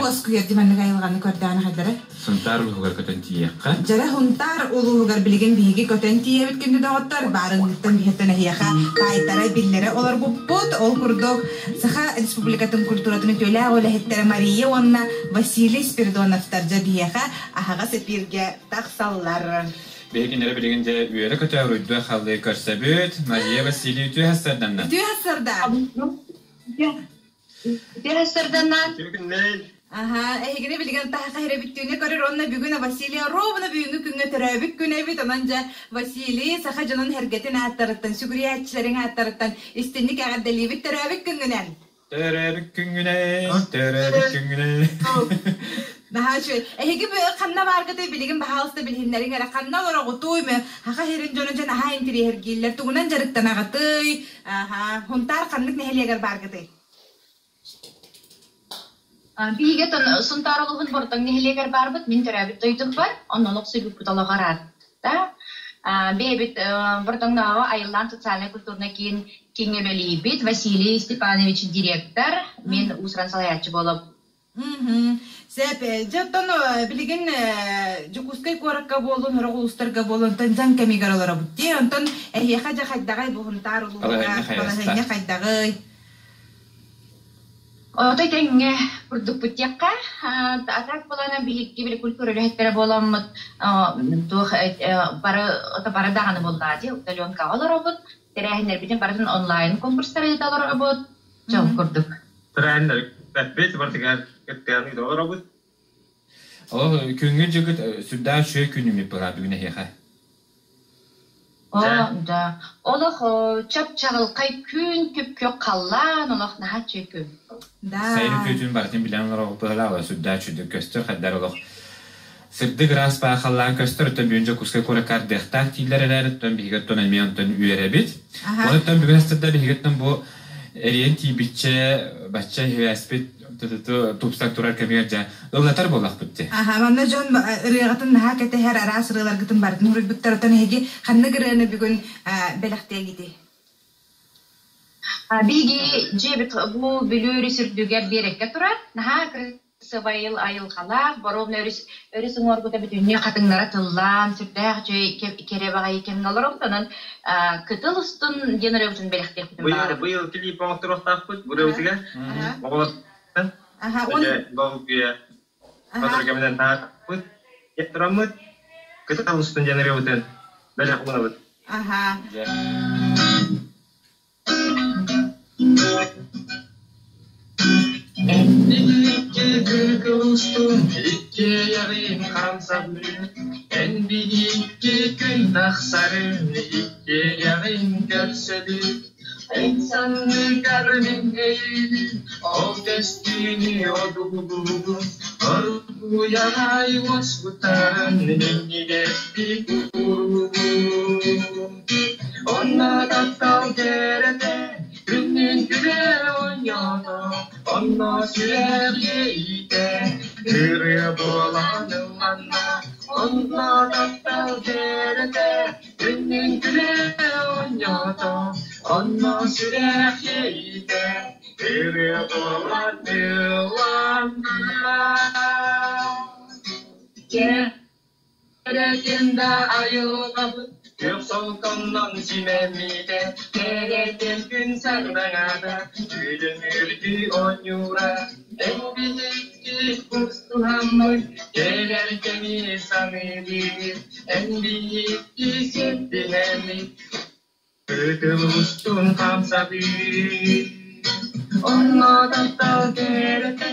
Уоскуйар диманнык айылҕаны көрдөөн хайдары. Сунтаар улууһугар көтөн тиийиэххэ. Дьэрэ Сунтаар улууһугар билигин биһиги көтөн тиийэбит күндү доҕоттор. Баарыҥҥыттан биһиттэн эһиэхэ таайтара биллэрэ олорбуппут. Ол курдук Саха Республикатын культуратын үтүөлээх үлэһиттэрэ Мария уонна Василий Спиридоновтар дьэ биһиэхэ аһаҕас эпииргэ тахсаллар. Биһигиннэри билигин дьэ үөрэ-көтө уруйдуо халлыы көрсөбүт. Мария Василий үтүө сарданна. Үтүө сарда. Үтүө сарданна. Үтүө күннэр. Аха, эһигини билигин таһаха бүттүүнэ көрөр уонна бүгүн Василий ровно бүгүҥҥү күҥҥэ төрөөбүт күнэ эбит. Онон дьэ Василий саха дьонун эргэтин ааттарыттан, сүгүрүйээччилэриҥ ааттарыттан истинник эҕэрдэлиибит төрөөбүт күҥҥүнэн! Төрөөбүт күҥҥүнэн, төрөөбүт күҥҥүнэн. Наһаа үчүгэй. Эһиги ханна бааргытый билигин баһаалыста билиһиннэриҥ эрэ. Ханна олороҕутуй? Саха сирин дьоно дьэ наһаа интириэһиргииллэр. Тугунан дьарыктанаҕытый? Аха, Хунтаар ханнык нэһилиэгэр бааргытый? Биһиги Сунтаар улууһун Бордоҥ нэһилиэгэр баарбыт. Мин төрөөбүт дойдубар. Онно олохсуйбуппут олоҕор аатта. Бэйэбит Бордоҥнооҕу Айыллаан социальнай-культурнай киин кииҥҥэ үлэлиибит. Василий Степанович директор, мин уус-уран салайааччы буолабын. Сөп. Дьэ, оттон билигин Дьокуускай куоракка буоллун, сорох улуустарга буоллун, онтон дьаҥ кэмигэр олоробут дии. Онтон эһиэхэ дьэ хайдаҕай бу Сунтаар улууһугар балаһыанньа хайдаҕый? Отой тэҥҥэ курдукпут диэххэ, атак былаана биһиги били культура үлэһиттэрэ буоламмыт туох бары бары даҕаны буоллаа дии удаленкаҕа олоробут, тэрээһиннэрбитин барытын онлайн конкурстары ыыта олоробут, дьол курдук. Тэрээһиннэр бэт барытыгар кыттыһан ыыта олоробут. Ол күҥҥү дьыгыт сүрдээх үчүгэй күн үүммүт быһаа бүгүн эһиэхэ. Оо, да. Олох чап-чаҕылхай күн, күп-күөх халлаан, олох наһаа үчүгэй күн. Да. Сайын үтүөтүн барытын билэн олороҕут быһалаах, сүрдээх үчүгэй көстөр, хайдар олох сырдык ыраас баа халлаан көстөр, оттон бүгүн Дьокуускай куоракка ардыахтаах дииллэр эрээри, оттон биһиги оттон эмиэ онтон үөрэбит. Онтон бүгүн астырда биһиги оттон бу эриэн тиийбиччэ, бачча иһээспит тупсан турар кэмигэр дьэ ыллатар буоллахпыт дии. Аха, манна дьон ырыаҕытын наһаа кэтэһэр, араас ырыаларгытын барытын суруйбуттар. Оттон эһиги ханнык ырыаны бүгүн бэлэхтиэгитий? Биһиги дьиэбит бу Бүлүү өрүс үрдүгэр биэрэккэ турар. Наһаа кырасыбай айылҕалаах, боруобна өрүс өрүс уҥуоргута бүтүннүү хатыҥнара тыллаан, сүрдээх үчүгэй кэрэ баҕайы кэмҥэ олоробут. Онон кытыл устун диэн ырыабытын бэлэхтиэхпитин Быйыл баҕарабыт. быйыл клип оҥотторуохтаахпыт ырыабытыгар. Оҕолортон Аха, дьэ долгуйа сотору кэминэн таһаарбыт. Тураммыт кытыл устун диэн ырыабытын бэлэх уунабыт. Аха. Икки устун иккиэйэҕин хамсабын, эн биһикки күн тахсарын иккиэйэҕин көрсөбүт. Эн санныгар мин өйүүбүн, ол көстүүнү одуулуубун, оргуйаҕай уоспутарын минньигэстик уурубун. Онно таптал кэрэтэ, күннүн күлэ оонньоото, онно сүрэх иэйиитэ, ырыа буолан ылланна. Онно таптал кэрэтэ, күннүн күлэ оонньоото, онно сүрэх иэйиитэ, ырыа буолан ылланна. Кэрэтин да айылҕабыт күөх солконнон симэммитэ, кэрэтин күн сардаҥата күлүмүрдүү оонньуура. Эн биһикки кустуһаммыт кэлэр кэми саныыбыт, эн биһикки сирдинэммит Кытыл устун хамсабыт. Онно таптал кэрэтэ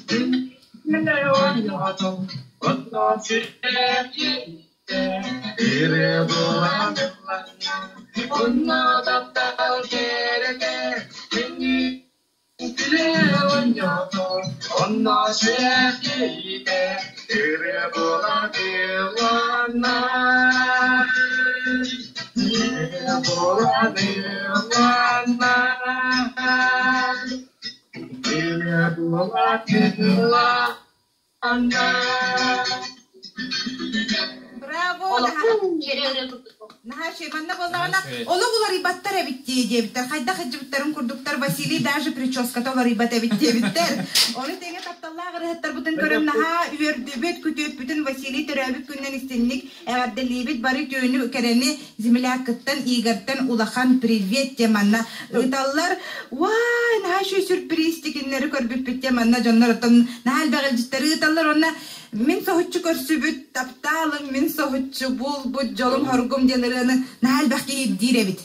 күннэ оонньоото, онно сүрэх иэйиитэ ырыа буолан ылланна. Онно таптал кэрэтэ күннүү Онно сүрэх иэйиитэ ырыа буолан ылланна. Ырыа буолан ылланна. Ырыа буолан ылланна. Браво! Браво! Наһаа үчүгэй. Манна буоллаҕына, олох уларыйбаттар эбит дии диэбиттэр. Хайдах сылдьыбыттарын курдуктар. Василий даже прическата уларыйбат эбит диэбиттэр. Ону тэҥэ тапталлаах ырыаһыттарбытын көрөн наһаа үөрдүбүт, күтүөппүтүн Василий төрөөбүт күнүнэн истинник эҕэрдэлиибит. Бары үтүөнү, кэрэни землякыттан, Игорьтан улахан привет диэн манна ыыталлар. Уай, наһаа үчүгэй сюрприз тикиннэри көрбүппүт диэн манна дьоннор оттон наһаа элбэх илдьиттэри ыыталлар. Уонна Мин соһуччу көрсүбүт таптаалым, мин соһуччу булбут дьолум-хоргум диэн ырыаны наһаа элбэх киһи ирдиир эбит.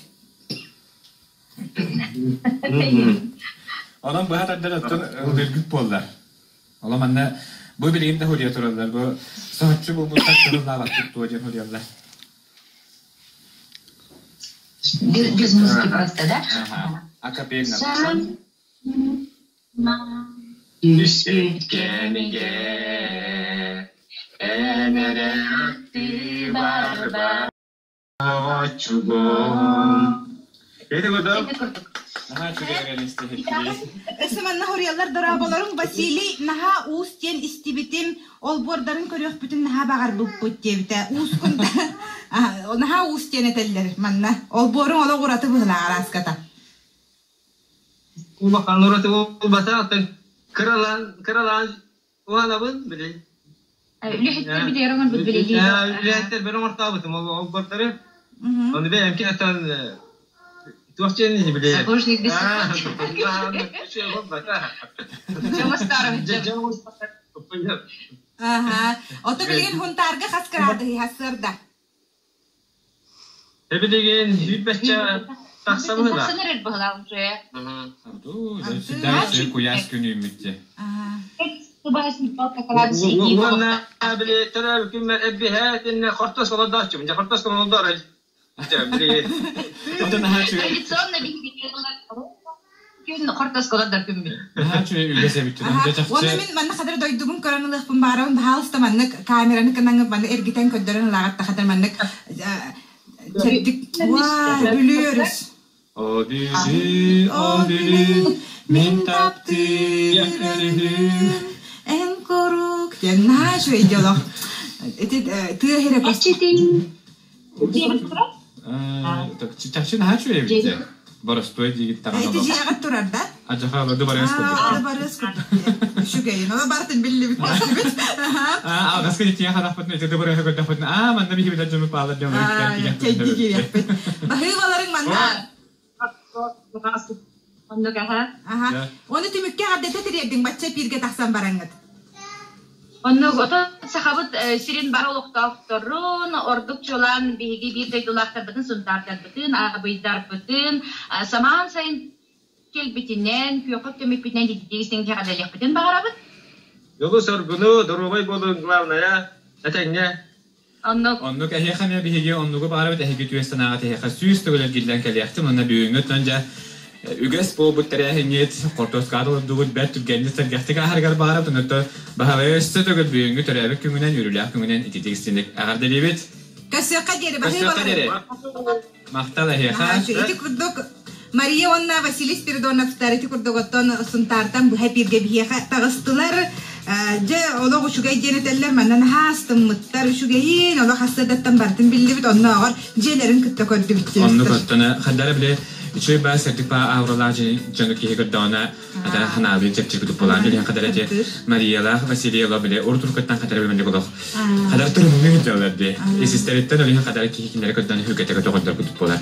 Онон быһа тардар оттон ыллыыргыт буоллар. Ола манна бу билигин да хуруйа тураллар. Бу соһуччу булбуттар тыллаабаттык туо диэн хуруйаллар. Без музыки просто, да? Ага. Акапельно. Түспүт кэмигэр эн эрэ аттыбар бааччугун. Ити курдук. Наһаа үчүгэй реалистиһиттии. Өссө манна хоруйаллар дорооболоруҥ Василий наһаа уус диэн истибитим, олбуордарын көрүөхпүтүн наһаа баҕарбыппыт диэбитэ. Уускун наһаа уус диэн этэллэр манна. Олбуоруҥ олох ураты быһылаах арааската. Улахан ураты буолбата, оттон кыралаан кыралаан уһанабын били. Үлэһиттэр билэр оҥорбут билилии. Үлэһиттэр бары оҥортообутум ол олбордору. Ону бэйэм оттон туох диэн били. Сапожник без Аха. Ото билигин Хунтаарга хас кыраадыһы сырда? Эбилигин сүүрбэччэ тахса быһыылаах. Тахсан эрэр быһыылаах уже. Сүрдээх куйаас күн үүммүт дии. Уонна били төрөөбүт күммэр эбиһээтиннэ хортос олордооччубун. Дьэ хортос олордоор били. Традиционно күн хортос олордор күммүт. Наһаа үчүгэй үгэс эбит. Уонна мин манна хадыр дойдубун көрөн ылыахпын баарабын баһаалыста маннык камераны кынаңы манны эргитэн көрдөрөн ылааҕат тахатар маннык чэрдик уа бүлүөрүс О Бүлүү, о Бүлүү, мин таптыыр өрүһүм. Эн куруук диэн наһаа үчүгэй дьолох. Ити тыа иһирэ көстүтүн Чахчы наһаа үчүгэй эбит. Боростуой диигит таҕан Ити дьиэҕит турар да? Адьаха ды барыас курдук. Аа, барыас курдук. Үчүгэйин. Ону барытын биллибит көстүбүт. Аа, алҕаска тиийэн харахпытын ити ды барыаһы көрдөхпүтүнэ, аа, манна биһи билэр дьоммут баалар диэн Чэйди киириэхпит. Баһыыбаларыҥ манна. Оннук аха. Аха. Оны түмүккэ ардата тириэрдиҥ бачча пииргэ тахсан бараҥҥыт. Оннук отон сахабыт сирин бары олохтоохторун, ордук чуолаан биһиги биир дойдулаахтарбытын, сунтаардарбытын, абыйдарбытын самаан сайын кэлбитинэн, күөххэ үктэммиппитинэн ититии истиҥ эҕэрдэлиэхпитин баҕарабыт. Дьолу-соргуну, доруобай буолуҥ, главное, этэҥҥэ. Оннук. Оннук эһиэхэ эмиэ биһиги оннугу баҕарабыт эһиги түөс санааҕыт эһиэхэ 100 төгүл эргиллэн кэлиэхтин уонна бүгүҥҥү оттон дьэ үгэс буолбут тэрээһиҥҥит хортуоскаҕа олордугут бэрт түргэнник сэргэхтик ааһарыгар баҕарабыт онуттан баһылай өссө төгүл бүгүҥҥү төрөөбүт күҥүнэн үөрүүлээх күҥүнэн ититик истиҥник эҕэрдэлиибит. Көрсүөххэ диэри Көрсүөххэ диэри. Махтал эһиэхэ. Ити курдук Мария уонна Василий Спиридоновтар ити курдук оттон Сунтаартан быһа бииргэ биһиэхэ таҕыстылар. Дьэ, олох үчүгэй диэн этэллэр, манна наһаа астыммыттар үчүгэйин, олох ассыадаттан барытын биллибит, оннооҕор дьиэлэрин кытта көрдүбүт Оннук оттон хадара бile үчүгэй баа сырдык баа ауралаах дьону киһи көрдөҕүнэ ата ханаалыын чэпчэки туппулаан билиэн хадара те Мариялаах Василиялаах бile урут-уруккаттан хадара билмэнник олох хадар турумнуу дьаллар дии. Исистериттэн олиһин хадара киһи кинилэри көрдөөн хүкэтэ көтөҕөрдөр кутуп буолар.